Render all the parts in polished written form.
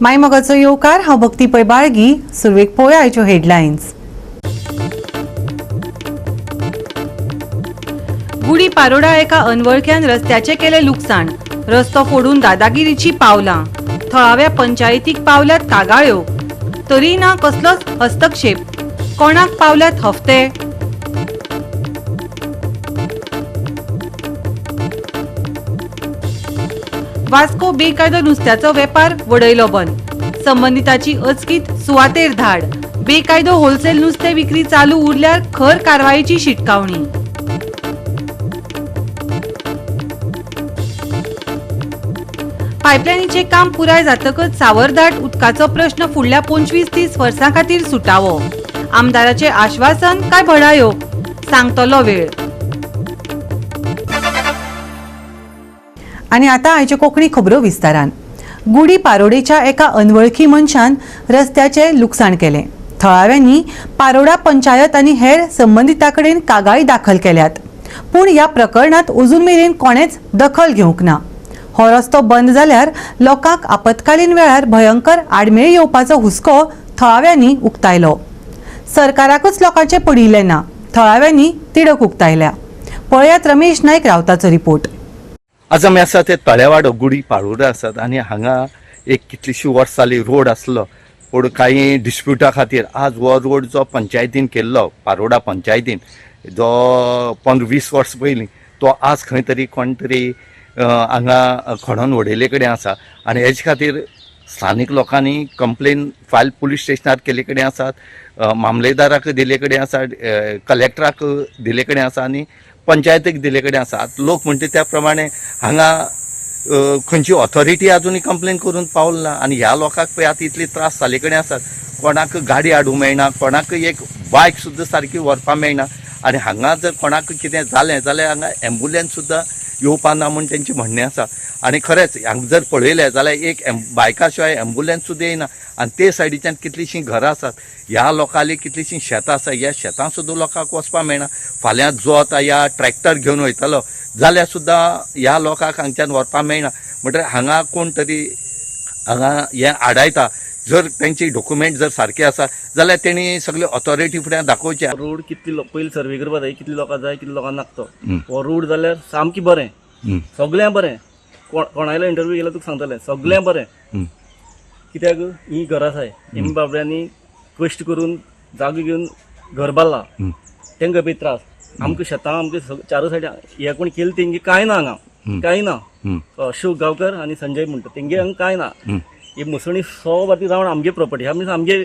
मायमोगाचो येवकार. हांव भक्ती पै बाळगी. सुरवेक पळोवया आयच्यो हेडलायन्स. गुडी पारोडा एका अनवळख्यान रस्त्याचे केले लुकसाण. रस्तो फोडून दादागिरीची पावलां. थळाव्या पंचायतीक पावल्यात कागाळ्यो, तरी ना कसलोच हस्तक्षेप. कोणाक पावल्यात हफ्ते? वास्को बेकायदो नुस्त्याचो वेपार वडयलो बंद. संबंदिताची अचकीत सुवातेर धाड. बेकायदो होलसेल नुस्तें विक्री चालू उरल्यार खर कारवायेची शिटकावणी. पायपलायनीचें काम पुराय जातकच सावरदाट उदकाचो प्रश्न फुडल्या 25-30 वर्सां खातीर सुटावो. आमदाराचें आश्वासन काय बढायो, सांगतलो वेळ. आनी आतां आयच्यो कोंकणी खबरो विस्तारान. गुडी पारोडेच्या एका अनवळखी मनशान रस्त्याचें लुकसाण केलें. थळाव्यांनी पारोडा पंचायत आनी हेर संबंदितां कडेन कागाळी दाखल केल्यात, पूण ह्या प्रकरणांत अजून मेरेन कोणेच दखल घेवंक ना. हो रस्तो बंद जाल्यार लोकांक आपत्कालीन वेळार भयंकर आडमेळी येवपाचो हुस्को थळाव्यांनी उक्तायलो. सरकाराकूच लोकांचें पडिल्लें ना, थळाव्यांनी तिडक उक्तायल्या. पळयात रमेश नायक रावताचो रिपोर्ट. आज आमी आसा ते तळेवाडो गुडी पाळोळ्या आसात आनी हांगा एक कितलीशी वर्सां जाली रोड आसलो, पूण कांय डिस्प्युटा खातीर आज हो रोड जो पंचायतीन केल्लो, पारोडा पंचायतीन जो 15-20 वर्सां पयलीं, तो आज खंय तरी कोण तरी हांगा खणोन उडयल्ले कडेन आसा. आनी हेजे खातीर स्थानीक लोकांनी कंप्लेन फायल पुलीस स्टेशनार केल्ले कडेन आसात, मामलेदाराक दिल्ले कडेन आसा, कलेक्टराक दिल्ले कडेन आसा आनी पंचायतीक दिल्ले कडेन आसा. आतां लोक म्हणटा त्या प्रमाणे हांगा खंयची ऑथॉरिटी अजुनूय कंप्लेन करून पावल ना. आनी ह्या लोकांक पळय आतां इतले त्रास जाल्ले कडेन आसात, कोणाक गाडी हाडूंक मेळना, कोणाक एक बायक सुद्दां सारकी व्हरपाक मेळना. आनी हांगा जर कोणाक कितें जालें जाल्यार हांगा एम्बुलन्स सुद्दां येवपा ना म्हूण तेंचें म्हणणें आसा. आनी खरेंच हांगा जर पळयलें जाल्यार एक बायका शिवाय एम्बुलन्स सुद्दां येयना. आनी ते सायडीच्यान कितलींशीं घरां आसात, ह्या लोकांली कितलींशीं शेतां आसा, ह्या शेतां सुद्दां लोकांक वचपाक मेळना. फाल्यां जो आतां ह्या ट्रॅक्टर घेवन वयतलो जाल्यार सुद्दां ह्या लोकांक हांगच्यान व्हरपाक मेळना. म्हणटकीर हांगा कोण तरी हांगा हें आडायता. जर तेंची डॉक्युमेंट जर सारके आसा जाल्यार तेणी सगळे ऑथॉरिटी फुड्यान दाखोवचे. रोड कितली पयलीं सर्वे करपा जाय, कितली लोकां जाय, कितले लोकांक नाका. तो हो रोड जाल्यार सामकी बरें, सगळ्यांक बरें. कोणायलो इंटरव्यू गेल्यार तुका सांगतलें, सगळ्यांक बरें. कित्याक ही घरां आसाय, हेमी बाबड्यांनी कश्ट करून जागो घेवन घर बांदला, तेंकां पळय त्रास. आमकां शेतां आमकां चारू सायडी हे कोण केले तेंगे कांय ना, हांगा कांय ना. अशोक गांवकर आनी संजय म्हणटा तेंगे हांगा कांय ना. ही मसणी 100 बाती रावंड आमगे प्रॉपर्टी आहा, मिन्स आमगे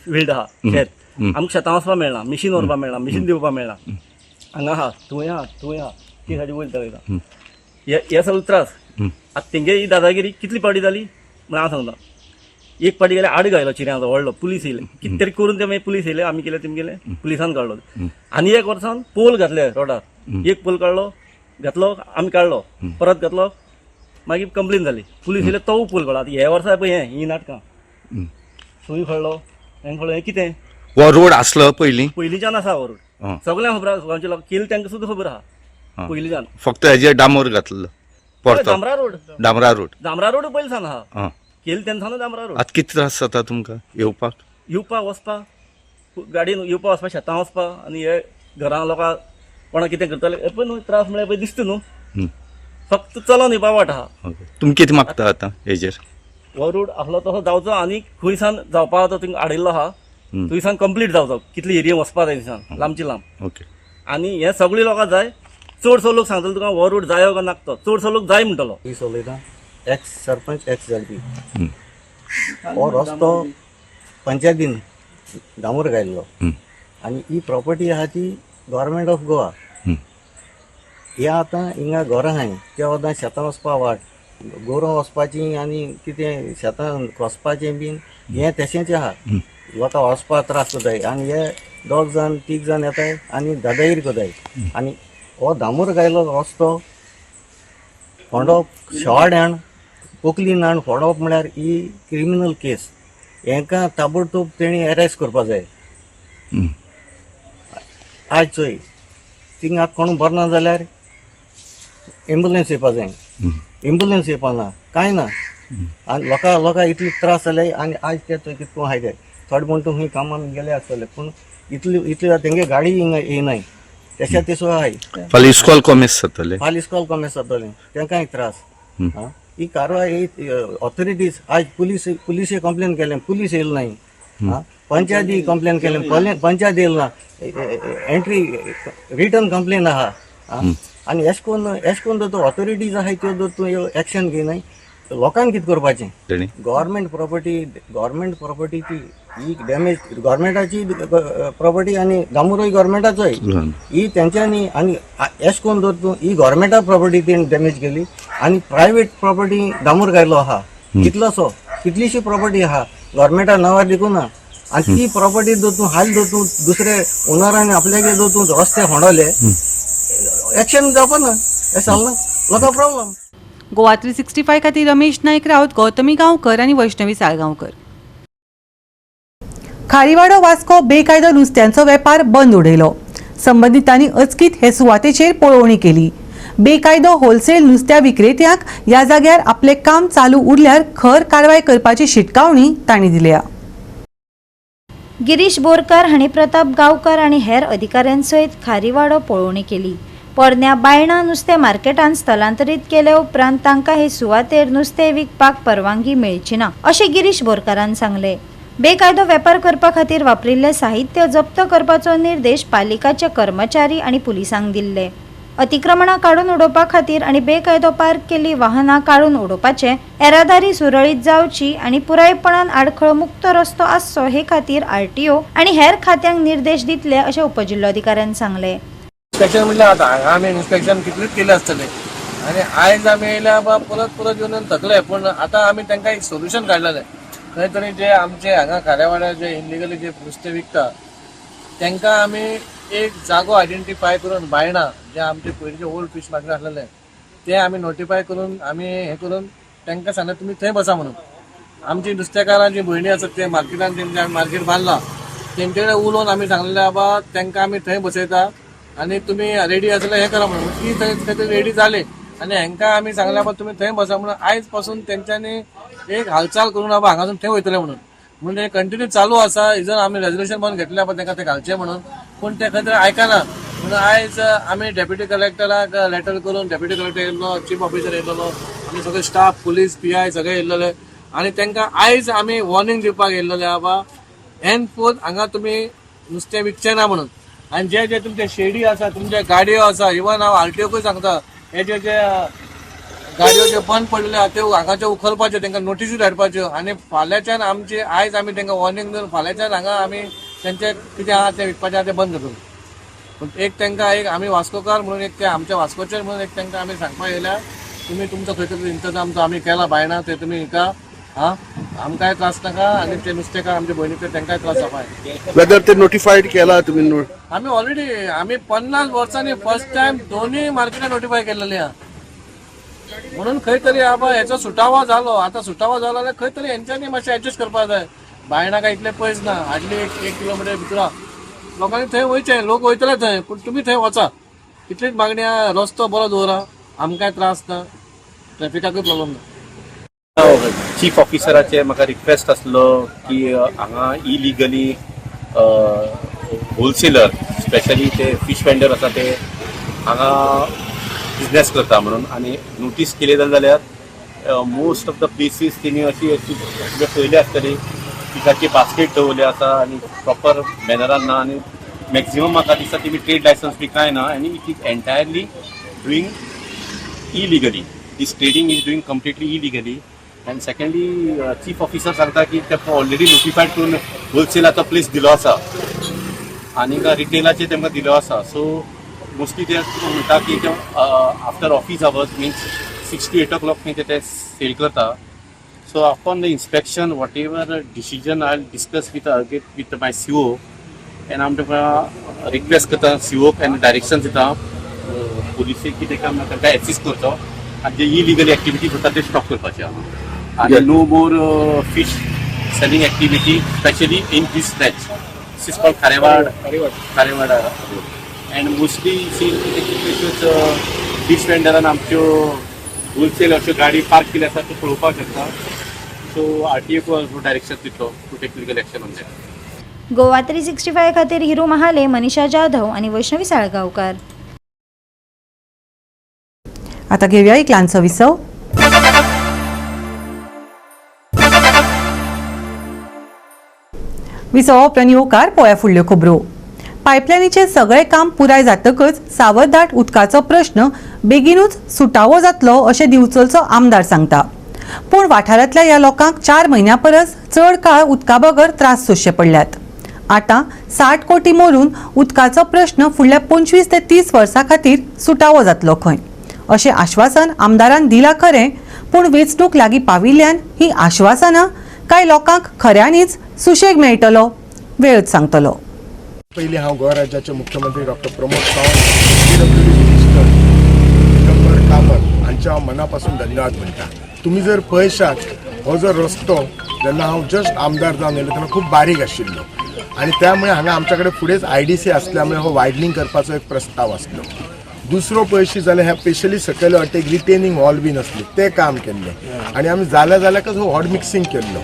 फिल्ड आहा शेत. आमकां शेतां वचपाक मेळना, मिशीन व्हरपाक मेळना, मिशीन दिवपाक मेळना. हांगा आहा, थंय आहा, थंय आहा, ती सायडी वयता वयता हे हे सगळे त्रास. आतां तेंगे ही दादागिरी कितली पावटी जाली म्हण हांव सांगता. एक पाटी गेले आड घायलो चिऱ्यांचो व्हडलो, पुलीस येयले, कितें तरी करून ते मागीर पुलीस येयले, आमी केले तेमगेले पुलिसान काडलो. आनी एक वर्सान पोल घातले रोडार, एक पोल काडलो, घातलो, आमी काडलो, परत घातलो, मागीर कंप्लेन जाली, पुलीस येयले, तो पोल काडलो. आतां हे वर्सा पळय हें ही नाटकां, सुय खळ्ळो, हें खळ्ळो, हें कितें? हो रोड आसलो पयलीं? पयलींच्यान आसा हो रोड, सगळ्यांक खबर आसा, गांवचे लोक केले तांकां सुद्दां खबर आहा पयलींच्यान. फक्त हेजेर डांबर घातलो परतो? डांबरा रोड. डांबरा रोड. डांबरा रोड पयलीं सावन आहा, केले तेन्ना सावन डांबरा रोड. आतां कितें त्रास जाता तुमकां येवपाक? येवपाक वचपाक, गाडयेन येवपाक वचपाक, शेतां वचपाक आनी हे घरां लोकां कोणाक कितें करतले हे पळय न्हू, त्रास म्हळ्यार पळय दिसता न्हू, फक्त चलोन येवपा वाट आहा. तुमी कितें मागता आतां हेजेर? हो रोड आसलो तसो जावचो आनी खंय सान जावपा तो थिंग आडयल्लो आहा थंय सान कंप्लीट जावचो, कितली एरिया वचपा जाय थंयसान लांबची लांब. आनी हे सगळे लोकां जाय, चडसो लोक सांगतलो तुका हो रोड जायो काय नाका तो, चडसो लोक जाय म्हणटलो. पुलीस उलयता, x sarpanch, x L P. हो रस्तो पंचायतीन डांबर घायल्लो आनी ही प्रॉपर्टी आहा ती गव्हर्मेंट ऑफ गोवा. हे आतां हिंगा घरां आहाय, त्या वदां शेतां वचपा वाट, गोरवां वचपाची आनी कितें शेतां कसपाचें बीन हें तशेंच आहा. लोकां वचपा त्रास करताय आनी हे दोग जाण तीग जाण येताय आनी दादागिरी करताय. आनी हो दामोर घायलो रस्तो फोंडप, शॉर्ट हँड पोकली हाण फोडप म्हळ्यार ही क्रिमिनल केस. हेंकां ताबडतोब तेणी अरेस्ट करपा जाय. आयज चोय थिंगा कोण बरो ना जाल्यार एम्बुलन्स येवपा जाय, एम्बुलन्स येवपा ना, कांय ना. आनी लोकां लोकां इतले त्रास जाले आनी आज ते चोय कितको आहाय ते थोडे म्हणटा खंय कामाक गेले आसतले पूण इतले इतले तेंगे गाडी येयनाय तेशा ते सुद्दां आहाय. फाल्यां इस्कॉल कॉमेस जातलें. फाल्यां इस्कॉल कॉमेस जातलें, तेंकांय त्रास. आं, ही कारवाय ही ऑथॉरिटीज आज पुलीस पुलिसे कंप्लेन केलें, पुलीस येयले नाय. आं, पंचायती कंप्लेन केलें, पंचायत येयले ना. एंट्री रिटर्न कंप्लेन आहा. आं, आनी एश कोन्न एश कोन्न जर ऑथॉरिटीज आहाय त्यो जर तूं एक्शन घेयनाय, लोकांक कितें करपाचें? तेणी गव्हर्मेंट प्रॉपर्टी, गव्हर्मेंट प्रॉपर्टी ती ही डॅमेज गव्हर्मेंटाची प्रॉपर्टी आनी दामोरोय गव्हर्मेंटाचोय ही तेंच्यांनी. आनी एश कोन्न जर तूं ही गव्हर्मेंटा प्रॉपर्टी तेणी डॅमेज केली आनी प्रायवेट प्रॉपर्टी दामोर घायलो आहा. कितलोसो कितलीशी प्रॉपर्टी आहा गव्हर्मेंटा नांवार देखून ना. आनी ती प्रॉपर्टी जर तूं हाल जर तूं दुसरे ओनरान आपल्यागे जर तूं रस्ते होंडले, एक्शन जावपा ना. हें चलना लोकां प्रॉब्लम. गोवा 365 खातीर रमेश नाईक राऊत, गौतमी गांवकर आनी वैष्णवी साळगांवकर. खारीवाडो वास्को बेकायदो नुस्त्यांचो वेपार बंद उडयलो. संबंदितांनी अचकीत हे सुवातेचेर पळोवणी केली. बेकायदो होलसेल नुस्त्या विक्रेत्यांक ह्या जाग्यार आपलें काम चालू उरल्यार खर कारवाय करपाची शिटकावणी तांणी दिल्या. गिरीश बोरकार हांणी प्रताप गांवकर आनी हेर अधिकाऱ्यां सयत खारीवाडो पळोवणी केली. पोरण्या बायणा नुस्तें मार्केटांत स्थलांतरीत केले उपरांत तांकां हे सुवातेर नुस्तें विकपाक परवानगी मेळची ना अशें गिरीश बोरकारान सांगलें. बेकायदो वेपार करपा खातीर वापरिल्लें साहित्य जप्त करपाचो निर्देश पालिकाचे कर्मचारी आनी पुलिसांक दिल्ले. अतिक्रमणां काडून उडोवपा खातीर आनी बेकायदो पार्क केल्लीं वाहनां काडून उडोवपाचे, येरादारी सुरळीत जावची आनी पुरायपणान आडखळ मुक्त रस्तो आसचो हे खातीर आरटीओ आनी हेर खात्यांक निर्देश दितले अशें उपजिल्लोधिकाऱ्यान सांगलें. इन्स्पेक्शन म्हटल्यार आतां हांगा आमी इन्स्पेक्शन कितलेच केले आसतले आनी आयज आमी येयल्या बा परत परत येवन येवन थकले, पूण आतां आमी तांकां एक सोल्युशन काडलेलें. खंय तरी जे आमचे हांगा खाऱ्यावाड्यार जे इलिगली जे नुस्तें विकता तांकां आमी एक जागो आयडेंटिफाय करून बायणा जे आमचे पयलींचे ओल्ड फीश मार्केट आसलेले ते आमी नोटिफाय करून आमी हें करून तांकां सांगलें तुमी थंय बसा म्हणून. आमची नुस्तेकारां जी भयणी आसात ते मार्केटान तेंचे आमी मार्केट बांदला, तेंचे कडेन उलोवन आमी सांगलेलें बाबा तांकां आमी थंय बसयता आनी तुमी रेडी आसल्यार हें करा म्हणून. ती थंय खंय तरी रेडी जाली आनी हांकां आमी सांगलें बाबा तुमी थंय बसा म्हणून. आयज पासून तेंच्यांनी एक हालचाल करून बाबा हांगासून थंय वयतले म्हणून. म्हणून हे कंटिन्यू चालू आसा. जर आमी रेजोल्युशन बरोवन घेतलें बाबा तांकां ते घालचें म्हणून, पूण ते खंय तरी आयकना. म्हणून आयज आमी डेप्युटी कलेक्टराक लेटर करून डेप्युटी कलेक्टर येयल्लो, चीफ ऑफिसर येयल्लो, आमी सगळे स्टाफ, पुलीस, पीआय सगळे येयल्ले आनी तांकां आयज आमी वॉर्निंग दिवपाक येयल्ले बाबा एन फोर्थ हांगा तुमी नुस्तें विकचें ना म्हणून. आनी जे जे तुमचे शेडी आसा, तुमचे गाडयो आसा, इवन हांव आरटीओकूय सांगता हे जे जे गाडयो ज्यो बंद पडलेल्यो आहा त्यो हांगाच्यो उखलपाच्यो, तांकां नोटिसी धाडपाच्यो. आनी फाल्यांच्यान आमची आयज आमी तांकां वॉर्निंग दिवन फाल्यांच्यान हांगा आमी तेंचे कितें आहा तें विकपाचें आहा तें बंद करतले. पूण एक तांकां एक आमी वास्कोकार म्हणून एक ते आमच्या वास्कोचेर म्हणून एक तांकां आमी सांगपाक येयल्या तुमी तुमचो खंय तरी इंतजाम तो आमी केला बायणा ते तुमी विका. हा, आमकांय त्रास नाका आनी ते नुस्तेकार आमचे भयणीक तांकांय त्रास जावपाक. वेदर ते नोटिफाईड केला तुम्ही? आमी ऑलरेडी आमी 50 वर्सांनी फर्स्ट टायम दोनूय मार्केटान नोटिफाय केलेली आहा. म्हणून खंय तरी बाबा हेचो सुटावो जालो. आतां सुटावो जालो जाल्यार खंय तरी हेंच्यांनी मातशें एडजस्ट करपाक जाय. बायणा काय इतले पयस ना, हाडली एक एक किलोमिटर भितर आहा. लोकांनी थंय वयचें, लोक वयतले थंय, पूण तुमी थंय वचा इतलीच मागणी आहा. रस्तो बरो दवरा, आमकांय त्रास ना, ट्रॅफिकाकूय प्रॉब्लम ना. चीफ ऑफिसराचे म्हाका रिक्वेस्ट आसलो की हांगा इलिगली होलसेलर, स्पेशली ते फिश वेंडर आसा ते हांगा बिजनेस करता म्हणून. आनी नोटीस केली जाल्यार मोस्ट ऑफ the places तेणी अशी अशी तुमी पळयली आसतली, फिशाची बास्केट दवरली आसा आनी प्रॉपर मॅनरान ना. आनी मॅक्झिमम म्हाका दिसता तेमी ट्रेड लायसन्स बी कांय ना आनी it is entirely doing illegally. This trading is doing completely illegally. And secondly, chief officer सांगता की ताका ऑलरेडी नोटिफायड करून होलसेलाचो प्लेस दिलो आसा आनी रिटेलाचे तांकां दिलो आसा. सो मोस्टली ते म्हणटा की ते after office hours, means 6 to 8 o'clock न्ही ते सेल करता. So upon the inspection, whatever decision, I discuss with my CO and हांव तांकां रिक्वेस्ट करता, सीओक आनी डायरेक्शन दिता पुलिसेक की ताका तांकां एसिस्ट करचो आनी जे इलिगल एक्टिविटीज जाता ते स्टॉप करपाचे आहा आनी no more fish selling activity, specially in this stretch. This is called Kharewad, Kharewada and mostly see कितल्योश्योच fish वेंडरान आमच्यो होलसेल अश्यो गाडी पार्क केली आसा त्यो पळोवपाक शकता. सो आरटीए डायरेक्शन दितलो to take legal action on that. Goa 365 खातीर हिरू महाले, मनीषा जाधव आनी वैष्णवी साळगांवकार. आता घेऊया एक ल्हानसो विसव. विसवा उपरांत येवकार पळोवया फुडल्यो खबरो. पायपलायनीचें सगळें काम पुराय जातकच सावरदाट उदकाचो प्रश्न बेगीनूच सुटावो जातलो अशें दिवचलचो आमदार सांगता. पूण वाठारांतल्या ह्या लोकांक 4 म्हयन्यां परस चड काळ उदका बगर त्रास सोंसचे पडल्यात. आतां 60 कोटी मोडून उदकाचो प्रश्न फुडल्या 25 ते 30 वर्सां खातीर सुटावो जातलो खंय, अशें आश्वासन आमदारान दिलां खरें, पूण वेंचणूक लागीं पाविल्ल्यान ही आश्वासनां कांय लोकांक खऱ्यांनीच सुशेग मेळटलो, वेळच सांगतलो. पयलीं हांव गोवा राज्याचे मुख्यमंत्री doctor Pramod Sawant, PWD minister Digambar Kamat हांचे हांव मना पासून धन्यवाद म्हणटा. तुमी जर पळयशात हो जो रस्तो जेन्ना हांव जस्ट आमदार जावन येयलो तेन्ना खूब बारीक आशिल्लो आनी त्यामुळे हांगा आमच्या कडेन फुडेंच आयडीसी आसल्या मुळे हो वायडनींग करपाचो एक प्रस्ताव आसलो. दुसरो पळयशी जाल्यार ह्या स्पेशली सकयले वाटेक रिटेनिंग हॉल बीन आसली तें काम केल्लें आनी आमी जाल्या जाल्याकच हो हॉट मिक्सिंग केल्लो.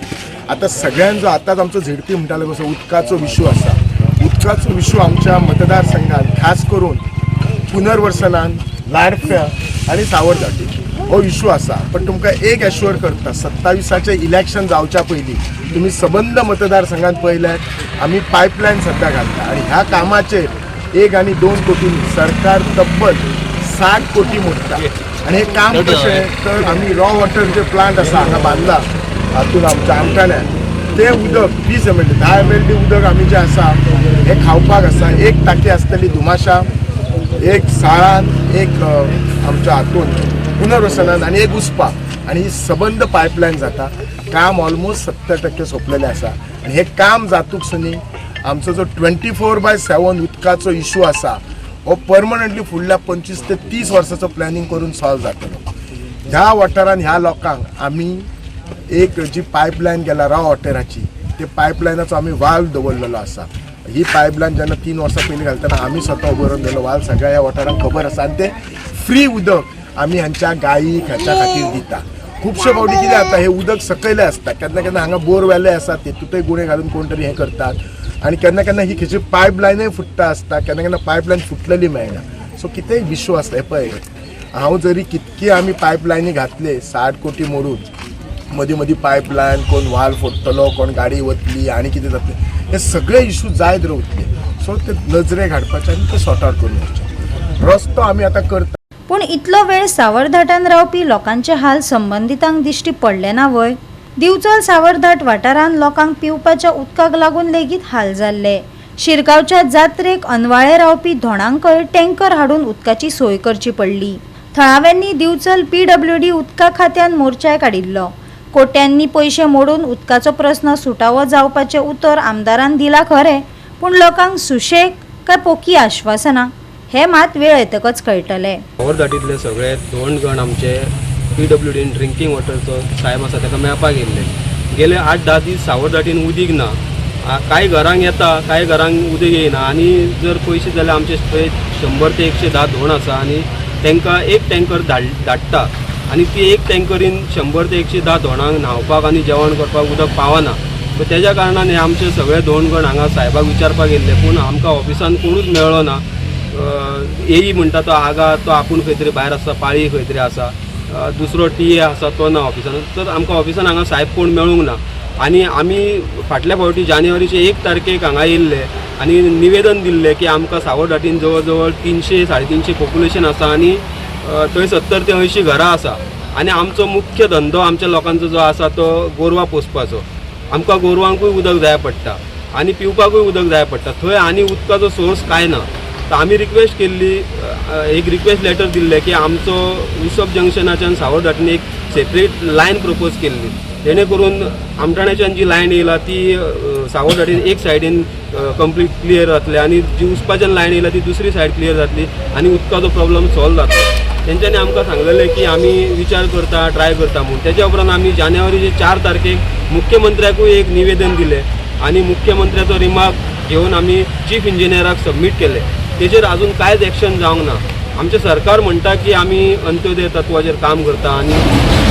आतां सगळ्यान जो आतांच आमचो झेडपी म्हणटालो कसो उदकाचो इशू आसा, उदकाचो इशू आमच्या मतदारसंघात खास करून पुनर्वसनान, लाडफ्या आनी सावरदाटी हो इशू आसा. पण तुमकां एक एश्युअर करता, 27आचें इलेक्शन जावच्या पयलीं तुमी सबंद मतदारसंघात पळयल्यार आमी पायपलायन सद्या घालता आनी ह्या कामाचेर 1 आनी 2 कोटी सरकार तब्बल 60 कोटी मोडटा. आनी हें काम कशें तर आमी रॉ वॉटर जे प्लांट आसा हांगा बांदला हातून आमच्या आमठाण्यान तें उदक 20 MLD 10 MLD उदक आमी जें आसा हें खावपाक आसा. एक टाकी आसतली धुमाशा, एक साळान, एक आमच्या हातून पुनर्वसनान आनी एक उसपा आनी ही सबंद पायपलायन जाता. काम ऑलमोस्ट 70% सोंपलेलें आसा आनी हें काम जातूक सुनी आमचो जो 24/7 उदकाचो इशू आसा हो परमनंटली फुडल्या 25 ते 30 वर्साचो प्लॅनिंग करून सॉल्व जातलो. ह्या वाठारान ह्या लोकांक आमी एक जी पायपलायन गेला रॉ वॉटराची ते पायपलायनाचो आमी वाल्व दवरलेलो आसा. ही पायपलायन जेन्ना 3 वर्सां पयलीं घालतना आमी स्वता उबो रावन दिलो वाल्व, सगळ्या ह्या वाठारांक खबर आसा आनी ते फ्री उदक आमी हांच्या गायीक हाच्या खातीर दिता. खुबशे फावटी कितें जाता, हे उदक सकयलें आसता, केन्ना केन्ना हांगा बोरवेले आसा तेतूंतय गुणे घालून कोण तरी हें करतात आनी केन्ना केन्ना ही खंयची पायपलायनय फुट्टा आसता, केन्ना केन्ना पायपलायन फुटलेली मेळना. सो कितेंय इशू आसता. हें पळय, हांव जरी कितकी आमी पायपलायनी घातले 60 कोटी मोडून, मदीं मदीं पायपलायन कोण वाल फोडटलो, कोण गाडी वतली आनी कितें जातलें, हे सगळे इशू जायत रावतले. सो ते नजरेक हाडपाचे आनी ते सॉर्ट आवट करून वचचे. रस्तो आमी आतां करता. पूण इतलो वेळ सावरधाटान रावपी लोकांचे हाल संबंदितांक दिश्टी पडले ना व्हय? दिवचल सावरधाट वाठारांत लोकांक पिवपाच्या उदकाक लागून लेगीत हाल जाल्ले. शिरगांवच्या जात्रेक अनवाळे रावपी धोणांकय टँकर हाडून उदकाची सोय करची पडली. थळाव्यांनी दिवचल PWD उदका खात्यान मोर्चाय काडिल्लो. कोट्यांनी पयशे मोडून उदकाचो प्रस्न सुटावो जावपाचें उतर आमदारान दिलां खरें, पूण लोकांक सुशेग काय पोकी आश्वासनां हें मात वेळ येतकच कळटलें. सावरधाटींतले सगळे धोंडगण आमचे PWDन ड्रिंकींग वॉटरचो सायब आसा ताका मेळपाक येयल्ले. गेले 8-10 दीस सावरधाटीन उदीक ना. कांय घरांक येता, कांय घरांक उदीक येयना. आनी जर पयशे जाल्यार आमचे थंय 100 ते 110 धोंड आसा आनी तांकां एक टँकर धाडटा आनी ती एक टँकरीन 100 ते 110 धोंडांक न्हांवपाक आनी जेवण करपाक उदक पावना. सो तेज्या कारणान हे आमचे सगळे धोंडगण हांगा सायबाक विचारपाक येयल्ले, पूण आमकां ऑफिसान कोणूच मेळ्ळो ना. एई म्हणटा तो आगा, तो आपूण खंय तरी भायर आसा, पाळी खंय तरी आसा, दुसरो TA आसा तो ना ऑफिसान. तर आमकां ऑफिसान हांगा सायब कोण मेळूंक ना. आनी आमी फाटल्या फावटी जानेवारीचे 1 तारखेक हांगा येयल्ले आनी निवेदन दिल्लें की आमकां सावरधाटीन जवळ जवळ 300 350 पॉप्युलेशन आसा आनी थंय 70 ते 80 घरां आसा आनी आमचो मुख्य धंदो आमच्या लोकांचो जो आसा तो गोरवां पोसपाचो. आमकां गोरवांकूय उदक जाय पडटा आनी पिवपाकूय उदक जाय पडटा. थंय आनी उदकाचो सोर्स कांय ना. तर आमी रिक्वेस्ट केल्ली, एक रिक्वेस्ट लेटर दिल्लें की आमचो उसप जंक्शनाच्यान सावरधाटीन एक सेपरेट लायन प्रपोज केल्ली, जेणे करून आमठाण्याच्यान जी लायन येयला ती सावरधाटीन एक सायडीन कंप्लीट क्लियर जातली आनी जी उसपाच्यान लायन येयला ती दुसरी सायड क्लियर जातली आनी उदकाचो प्रॉब्लम सॉल्व जातलो. तेंच्यांनी आमकां सांगलेलें की आमी विचार करता, ट्राय करता म्हूण. तेज्या उपरांत आमी जानेवारीचे 4 तारखेक मुख्यमंत्र्याकूय एक निवेदन दिलें आनी मुख्यमंत्र्याचो रिमार्क घेवन आमी चीफ इंजिनियराक सबमीट केलें. तेजेर आजून कांयच एक्शन जावंक ना. आमचें सरकार म्हणटा की आमी अंत्योदय तत्वाचेर काम करता आनी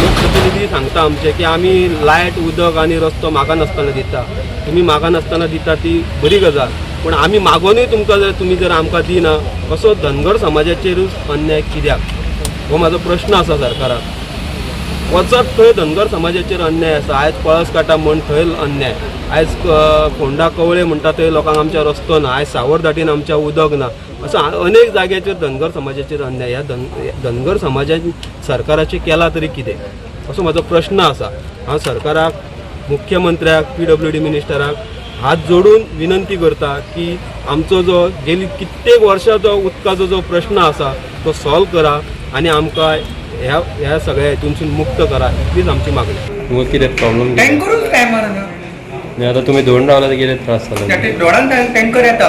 लोकप्रतिनिधी सांगता आमचे की आमी लायट, उदक आनी रस्तो मागनासतना दिता. तुमी मागनासतना दिता ती बरी गजाल, पूण आमी मागोनूय तुमकां जर तुमी जर आमकां दिना, असो धनगर समाजाचेरूच अन्याय कित्याक, हो म्हाजो प्रश्न आसा सरकाराक. वचत थंय धनगर समाजाचेर अन्याय आसा. आयज पळसकाटा म्हण थंय अन्याय, आयज फोंडा कवळे म्हणटा थंय लोकांक आमच्या रस्तो ना, आयज सावरदाटीन आमच्या उदक ना. असो अनेक जाग्याचेर धनगर समाजाचेर अन्याय. ह्या धनगर समाजान सरकाराचेर केला तरी कितें, असो म्हाजो प्रश्न आसा. हांव सरकाराक, मुख्यमंत्र्याक, PWD मिनिस्टराक हात जोडून विनंती करता की आमचो जो गेली कित्येक वर्सां जो उदकाचो जो प्रश्न आसा तो सॉल्व करा आनी आमकां ह्या ह्या सगळ्या हितूनसून मुक्त करा, इतलीच आमची मागणी. तुमकां कितें प्रॉब्लम? टँकरूच टायमार ना. आतां तुमी धुवन रावला तर कितें त्रास जाला? दोडान टँकर येता,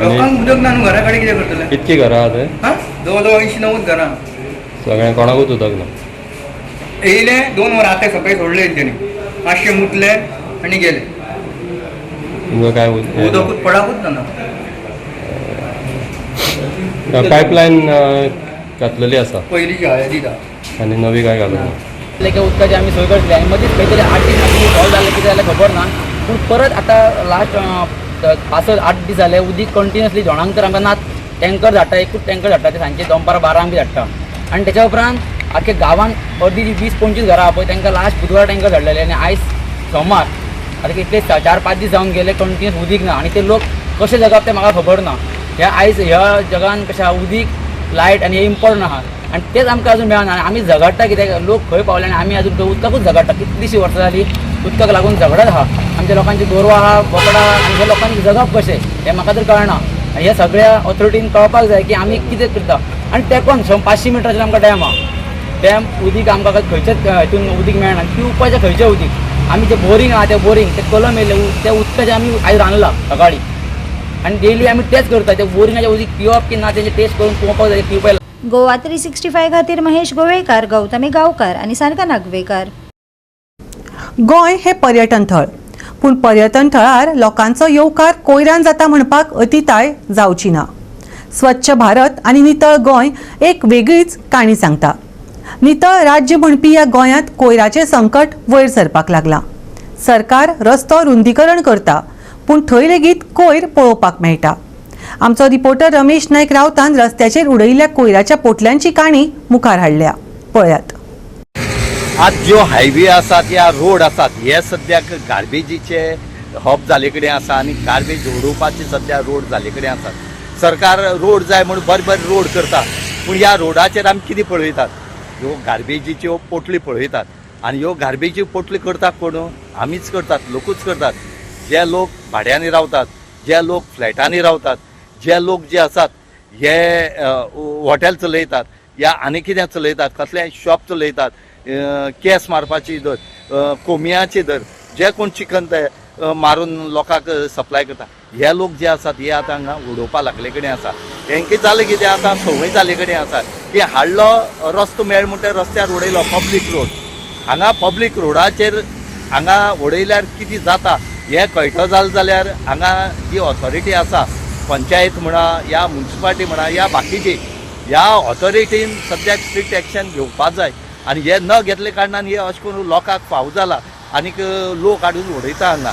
लोकांक उदक ना, घरा कडेन कितें करतले? कितकी घरां आहा थंय? हा, जवळ जवळ 89 घरां. सगळ्यांक कोणाकूच उदक ना? येयले 2 वरां आतां सकाळी सोडले तेणी, मातशे मुतले आनी गेले. तुमकां काय उदकूच पडाकूच ना. पायपलायन घातलेली आसा पयलींची हय दिता आनी नवी काय घालूंक ना? की उदकाची आमी सोय करतली आनी मदींच खंय तरी 8 दीस सॉल्व जालें कितें जालें खबर ना, पूण परत आतां लास्ट 5-8 दीस जाले उदीक कंटिन्युअसली दोणांक तर आमकां ना. टँकर धाडटा, एकूच टँकर धाडटा, ते सांजचे दनपारां 12 बी धाडटा. आनी तेच्या उपरांत आख्या गांवांत अर्दी जी 20-25 घरां आहा पळय तांकां लास्ट बुधवार टँकर धाडलेले आनी आयज सोमार, आतां कितले 4-5 दीस जावन गेले कंटिन्युअस उदीक ना. आनी ते लोक कशे जगप तें म्हाका खबर ना. ह्या आयज ह्या जगान कशें आहा, उदीक, लायट आनी हें इम्पॉर्टंट आहा आनी तेच आमकां अजून मेळना. आनी आमी झगडटा कित्याक, लोक खंय पावले आनी आमी अजून खंय उदकाकूच झगडटा. कितलीशीं वर्सां जालीं उदकाक लागून झगडत आहा. आमच्या लोकांची गोरवां आहा, बोकडां आहा, आनी ह्या लोकांनी जगप कशें हें म्हाका तर कळना. आनी ह्या सगळ्या ऑथॉरिटीन कळपाक जाय की आमी कितें करता. आनी तेंकोन 500 मिटराचेर आमकां डॅम आहा, डॅम उदीक आमकां खंयच्याच हितून उदीक मेळना. पिवपाचें खंयचें उदीक, आमी जें बोरींग आहा तें बोरींग तें कलम येयलें तें उदकाचें आमी आयज रांदलां सकाळी आनी डेली आमी तेच करता. तें बोरिंगाचें उदीक पिवप की ना तेजें टेस्ट करून पळोवपाक जाय पिवपाक. गोवा 365 खातीर महेश गोवेकार, गौतमी गांवकार आनी सारका नागवेकार. गोंय हे पर्यटन थळ, पूण पर्यटन थळार लोकांचो येवकार कोयरान जाता म्हणपाक अतिताय जावची ना. स्वच्छ भारत आनी नितळ गोंय एक वेगळीच काणी सांगता. नितळ राज्य म्हणपी ह्या गोंयांत कोयराचें संकट वयर सरपाक लागलां. सरकार रस्तो रुंदीकरण करता, पूण थंय लेगीत कोयर पळोवपाक मेळटा. आमचो रिपोर्टर रमेश नायक रावतान रस्त्याचेर उडयिल्ल्या कोयराच्या पोटल्यांची काणी मुखार हाडल्या, पळयात. आज ज्यो हायवे आसात या रोड आसात हे सद्याक गार्बेजीचे हब जाले कडेन आसा आनी गार्बेज उडोवपाचे सद्या रोड जाले कडेन आसात. सरकार रोड जाय म्हूण बरे बरे रोड करता, पूण ह्या रोडाचेर आमी कितें पळयतात, ह्यो गार्बेजीच्यो पोटली पळयतात. आनी ह्यो गार्बेजी पोटली करता कोण? आमीच करतात, लोकूच करतात. जे लोक भाड्यांनी रावतात, जे लोक फ्लॅटांनी रावतात, जे लोक जे आसात हे हॉटेल चलयतात या आनी कितें चलयतात, कसलें शॉप चलयतात, केस मारपाची धर, कोंबयांची धर, जे कोण चिकन ते मारून लोकांक सप्लाय करता, हे लोक जे आसात हे आतां हांगा उडोवपा लागले कडेन आसा. हेंकां जालें कितें, आतां संवय जाले कडेन आसा की हाडलो रस्तो मेळ म्हणटा रस्त्यार उडयलो पब्लीक रोड. हांगा पब्लीक रोडाचेर हांगा उडयल्यार कितें जाता हें कळटो जालें जाल्यार हांगा जी ऑथॉरिटी आसा, पंचायत म्हणा या म्युनिसिपालिटी म्हणा या बाकीची, ह्या ऑथॉरिटीन सद्याक स्ट्रिक्ट एक्शन घेवपा जाय. आनी हे न घेतले कारणान हे अशें करून लोकांक फाव जाला आनीक लोक हाडून उडयता हांगा.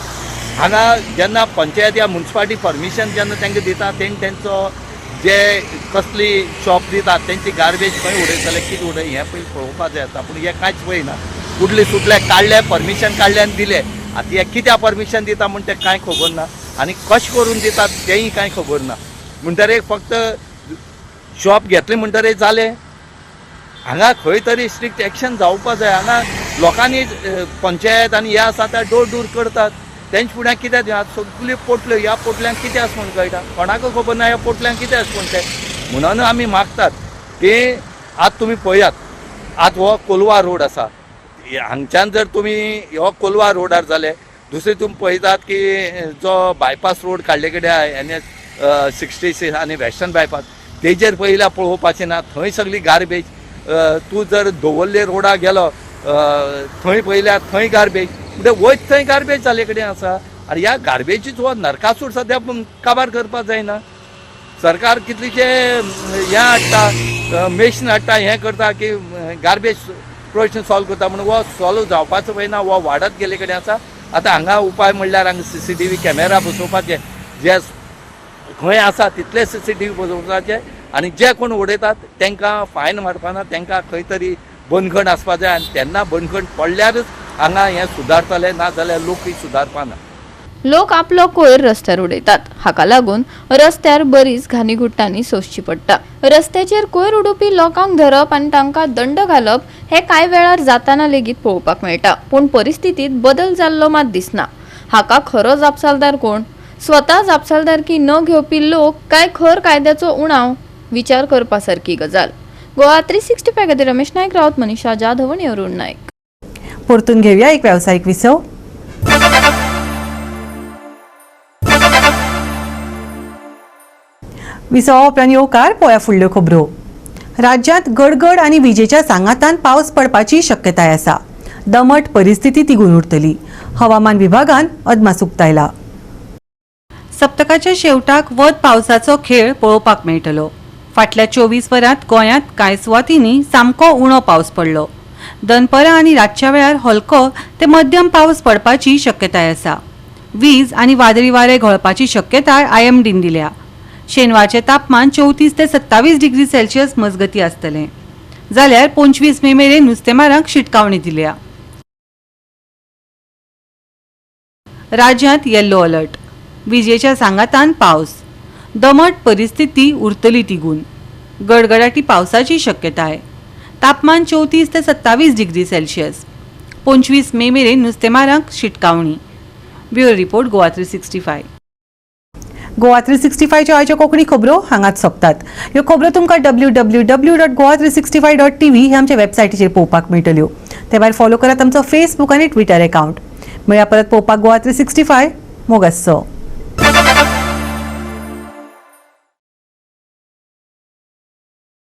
हांगा जेन्ना पंचायत या म्युनिसिपालिटी परमिशन जेन्ना तांकां दिता, तेणी तेंचो जे कसली शॉप दितात तेंची गार्बेज खंय उडयतले, कितें उडय हें पयलीं पळोवपा जाय आसता. पूण हें कांयच पळयना. उडले सुटले काडले परमिशन काडले आनी दिले. आतां हें कित्याक परमिशन दिता म्हूण तें कांय खबर ना आनी कशें करून दितात तेंय कांय खबर ना. म्हणटरीर फक्त शॉप घेतलें म्हणटरीर जालें. हांगा खंय तरी स्ट्रिक्ट एक्शन जावपा जाय. हांगा लोकांनी पंचायत आनी हे आसा ते डोर दूर करतात, तेंचे फुड्यान कित्याक सगल्यो पोटल्यो, ह्या पोटल्यांक कितें आसा म्हूण कळटा, कोणाकूय खबर ना ह्या पोटल्यांक कितें आसा म्हूण तें. म्हणून आमी मागतात की आतां तुमी पळयात, आतां हो कोलवा रोड आसा, हांगच्यान जर तुमी हो कोलवा रोडार जाले, दुसरे तुमी पळयतात की जो बायपास रोड काडले कडेन आहा NH 66 आनी वेस्टर्न बायपास, तेजेर पयल्यार पळोवपाचें ना, थंय सगळी गार्बेज. तूं जर दवर्ले रोडा गेलो थंय पळयल्यार थंय गार्बेज, म्हणजे वयत थंय गार्बेज जाले कडेन आसा. आनी ह्या गार्बेजीचो हो नरकासूर सद्या काबार करपाक जायना. सरकार कितलीशे हें हाडटा, मेशीन हाडटा, हें करता की गार्बेज प्रश्न सॉल्व करता, म्हणून हो सॉल्व जावपाचो पळय ना, हो वाडत गेल्ले कडेन आसा. आतां हांगा उपाय म्हणल्यार हांगा CCTV camera बसोवपाचे, जे खंय आसा तितले CCTV बसोवपाचे आनी जे कोण उडयतात तांकां फायन मारपाना, तांकां खंय तरी बंदखण आसपा जाय आनी तेन्ना बंदखण पडल्यारच हांगा हें सुदारतलें, ना जाल्यार लोकूय सुदारपाना. लोक आपलो कोयर रस्त्यार उडयतात, हाका लागून रस्त्यार बरीच घाणीघुट्टांनी सोंसची पडटा. रस्त्याचेर कोयर उडोवपी लोकांक धरप आनी तांकां दंड घालप हे कांय वेळार जाताना लेगीत पळोवपाक मेळटा, पूण परिस्थितीत बदल जाल्लो मात दिसना. हाका खरो जापसालदार कोण? स्वता जापसालदारकी न घेवपी लोक काय खर कायद्याचो उणाव? विचार करपा सारकी गजाल. गोवा 365 खातीर रमेश नायक रावत, मनीषा जाधव आनी अरुण नायक. परतून घेवया एक वेवसायीक विसव. विसवा उपरांत येवकार पळोवया फुडल्यो खबरो. राज्यांत गडगड आनी विजेच्या सांगातान पावस पडपाची शक्यताय आसा. दमट परिस्थिती तिगून उरतली, हवामान विभागान अदमास उक्तायला. सप्तकाच्या शेवटाक वत पावसाचो खेळ पळोवपाक मेळटलो. फाटल्या 24 वरांत गोंयांत कांय सुवातींनी सामको उणो पावस पडलो. दनपरां आनी रातच्या वेळार हलको ते मध्यम पावस पडपाची शक्यताय आसा. वीज आनी वादळी वारें घोळपाची शक्यताय IMDन दिल्या. शेनवारचें तापमान 34 ते 27 डिग्री सेल्सियस मजगती आसतलें, जाल्यार 25 मे मेरेन नुस्तेमारांक शिटकावणी दिल्या. राज्यांत येल्लो अलर्ट, विजेच्या सांगातान पावस, दमट परिस्थिती उरतली तिगून, गडगडाटी पावसाची शक्यताय. तापमान 34 ते 27 डिग्री सेल्सियस. 25 मे मेरेन नुस्तेमारांक शिटकावणी. Bureau report, Goa 365. Goa 365च्यो आयच्यो कोंकणी खबरो हांगाच सोंपतात. ह्यो खबरो तुमकां www.goa365.tv ह्या आमच्या वेबसायटीचेर पळोवपाक मेळटल्यो. ते भायर फॉलो करात आमचो फेसबूक आनी ट्विटर एकावंट. मेळया परत पळोवपाक गोवा 365. मोग आसचो.